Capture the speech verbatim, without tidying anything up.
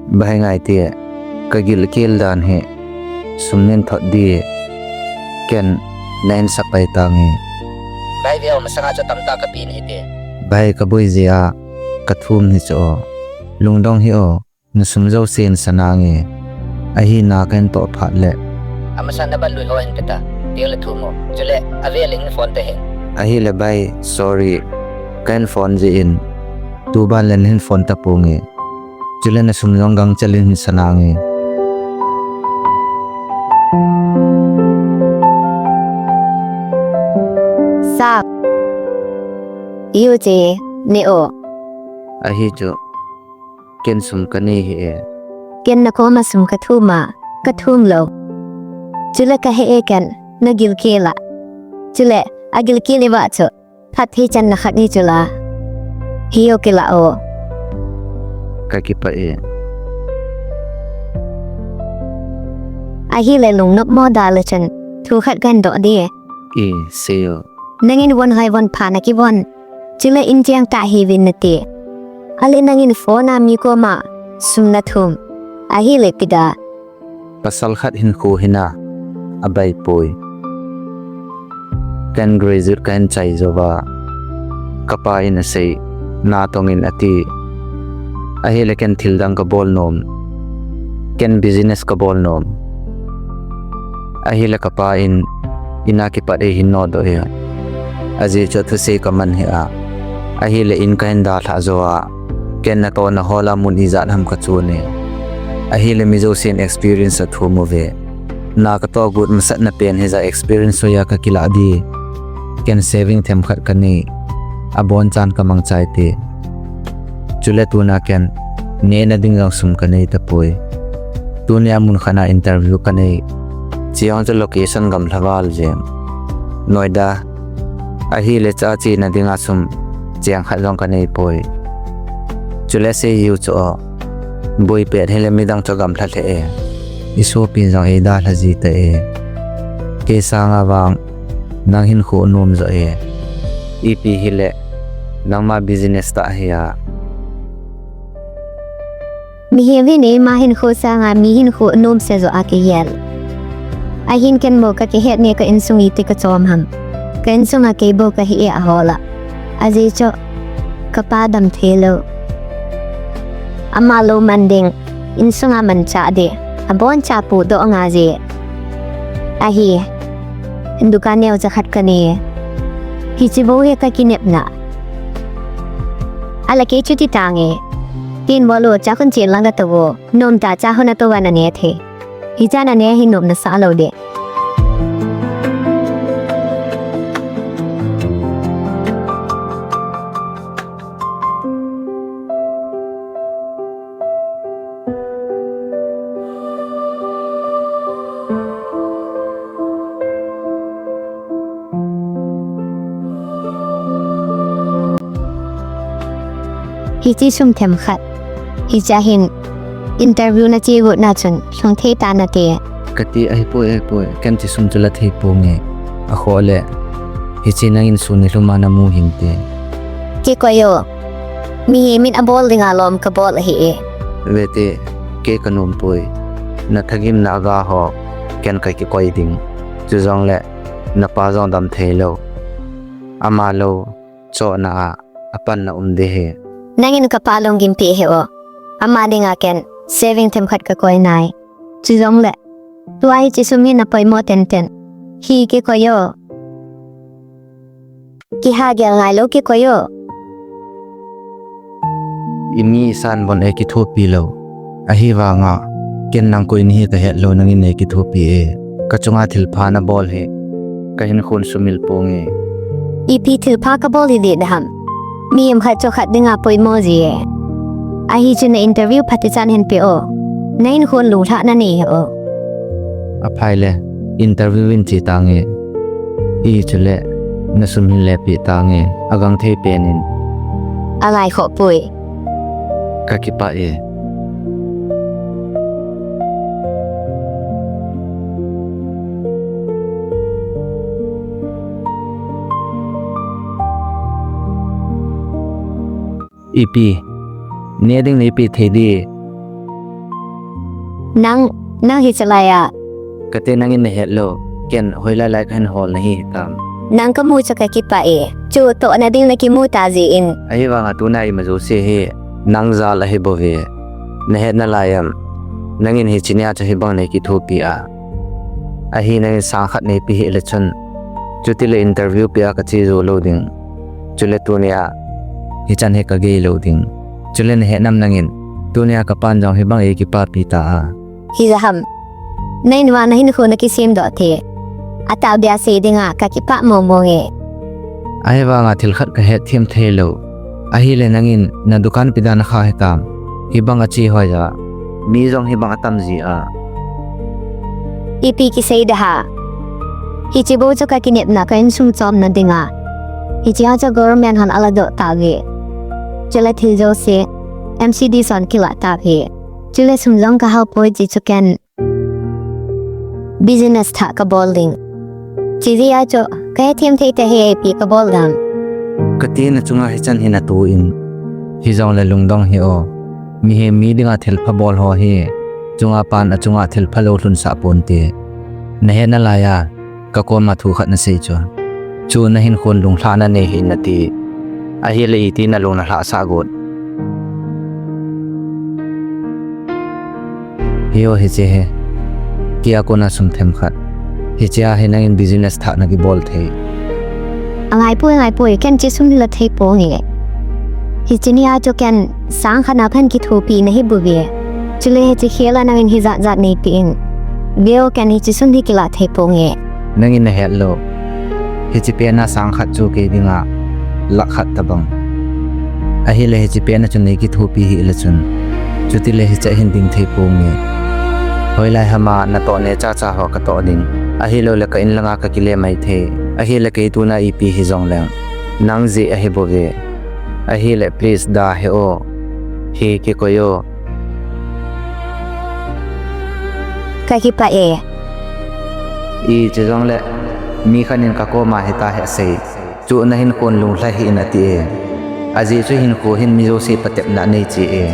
Bai ngai ti, ka gilkel dan hi sum nin thot di, ken na in sak pai tange. Bai veo masanga chu tamtah ka pin hite. Bai ka boi jia, ka thum hi chu o. Lungdong hi o, na sum jo sen sa nange. Ahi na ka in toh phat le. Amasa na ban lui ho in peta, tiang le thum o. Chule, ave le hin phone te hen. Ahi le bai, sorry. Ka in phone ji in. Tu ban le hin phone ta punge. Chule na sum jong gangchel in hin sa nange. Sap. Iu che, ne o. Ahi chu. Ken sum ka nei hi e. Ken na koma sum ka thum a, ka thum lo. Chule ka he e ken, na gilkel a. Chule, a gilkel i va chu. Phat thei chan na khat ni chu la. Hi o kila o. Ka kipah e. Ahi le lungnop mo da le chan. Thu khat kan doh di. I, sei o. Nangin von hai von pha na kivon. Chule in chiang ta hi vin na ti. Ale nangin phone a mi koma. Sum na thum. Ahi le pida. Pasal khat hin khu hina, a bai poi. Ken graduate ka hin chai jo va, ka pa in a sei, na tong in a ti. Ahi le ken thil dang ka bol nom, ken business ka bol nom. Ahi le ka pa in, ina kipat e hin no do e. Aji chu thusei ka man hi a. Ahi le in ka hin da thla jo a. Ken na to na hola mun ijat ham ka chu ne. Ahi le mi jo sen experience a thum uve. Na ka to gut masat na pen hi ja experience ho ya ka kila di. Ken saving them khat ka nei. A bon chan ka mang chai te. Chule tu na ken. Ne na ding jong sum ka nei ta poi. Tu ne a mun khat na interview ka nei. Chiang chu location gam lhaval je. Noida. Ahi le cha chi na ding a sum. Chiang khat jong ka nei poi. Chule sei hiu chu o. Boi pet hi le midang chu gam lha lhe e. I sopi jong ei da lha ji ta e. Kei sanga vang nang hin khu nom jo e. Ipi hi le nangma business ta hi a. Mi hi vin ei ma hin khu sanga mi hin khu nom se jo a kei yel. Ahin ken mo ka kihet ne ka insung iti ka chom ham. Ka insung a kei bo ka hi e a hola. Aji chu ka pa dam thei lo. Ama lo man ding, insung a man cha de, a bon cha pu do nga je. Ahi, dukan neo cha khat ka ne. Hichi bo he ka kinep na. Ala kei chuti tange. Tin bo lo cha khun chen lang ka to bo. Nom ta cha hona to wa na ne the. Hicha na ne hi nop na sa lo de. Hichi sum them khat. Hicha hin interview na chi gu na chun sum thei ta na te. Kati ahi poi, ahi poi. Ken chi sum chu la thei ponge. A kho le. Hichi nangin sum ni lhuma na mu hin te. Kikoi o. Mi hi min a bol ding a lom ka bol ahi e. Ve te, kei ka nom poi. Na thagim na aga ho. Ken ka kikoi ding. Chu jong le. Na pa jong dam thei lo. Ama lo. Chohna a, a panna um de he. Nangin ka pa lunggim pe he o. Ama dinga ken, saving them khat ka koi nai. Chu jong le. Tua hichi sum hi na poimo tenten. Hi kikoi o. Kiha gel ngai lo kikoi o. I mi san bon e kithopi lo. Ahi vanga, ken nang koi ni hi ka het lo nangin e kithopi e. Ka chunga thil pha na bol hi. Ka hin khun sumil ponge. Ipi thil pha ka bol hi le na ham. Mi em khat cho khat dinga poimo ji e. Ahi chu na interview phat i chan hin pe o. Na in khun lu lha na nei o. A phai le, interview in chi tange. I chu le, na sum hin le pi tange. A gang thei pen in. A ngai kho pui. Ka kipah e. Ipi. Ne ding na ipi thei di. Nang, nang hi chalai a. Kate nangin nahet lou, ken hoilai lai kahin hol nahi hitam. Nang kamu chu kakipah e, chutohna ding nakimu ta jeh in. Ahivanga tuna ima jouse hi, nang jal ahi bouve. Nahet nalai em, nangin hiche nia chu hibang nei kithopi a. Ahi nangin sang khat neipe hih le chun. Chutile interview pe a kache jou lou ding. Chule tunia, hichan hi kagei lou ding. Chule nahet nam nangin, tunia kapan jong hibang eikipapi ta a. Hijeh ham. Nainu a nahinkho nakisem doh thei. Atahbeh a sei dinga kakipah mong mong e. Ahivanga thil khat kahet them thei lou. Ahile nangin nadukan ipi dan a kha hitam. Hibang ache hoi a. Mi jong hibang atam ji a. Ipi kisei ding ham. Hiche bou chu kakinepna ka insung chomna dinga. Hiche a chu government hon aladoh tauve. Chule thil jouse M C D son kilah tauve. Chule sum jong kahao poi, hiche chu ken business thah kabol ding. Hiche jeh a chu kahethem thei tahih e, ipi kabol ding ham. Kati nachunga hichan hi natoh in. Hijongle lungdong hih o. Mihem mi dinga thilpha bol ho hi. Chunga pan achunga thilpha lou lhunsah ponte. Nahet nalai a. Kakoma thu khat nasei chu. Chu nahinkhon lunglhahna nei hih in nati. Ahile iti nalung nalhahsah got. Hi o hiche hi. Kei a kona sum themkhat. Hiche a hi nangin business thah nakibol thei. Angaipoi, angaipoi, ken hiche sum hi la thei ponge. Hiche nia chu ken sang khat na kahin kithopi nahi bouve. Chule hiche khel a nangin hijat jat neipe in. Ve o, ken hiche sum hi kilah thei ponge. Nangin nahet lou. Hiche pen a sang khat chu kei dinga lakh khat tobang. Ahile hiche pen a chun nei kithopi hih le chun. Chutile hiche hin ding thei ponge. Hoilai ham a natoh neocha cha ho katoh ding. Ahiloule ka in langa kakile mai thei. Ahile kei tuna ipi hijongleng. Nang jeh ahi bouve. Ahile please da hih o. Hi kikoi o. Kakipah e. Hiche jongle, mi khat in kakoma hitia hi asei. Chu nahinkhon lunglhai hih in ati e. Ajeh chu hinkho hin mi jouse patepna anei cheh e.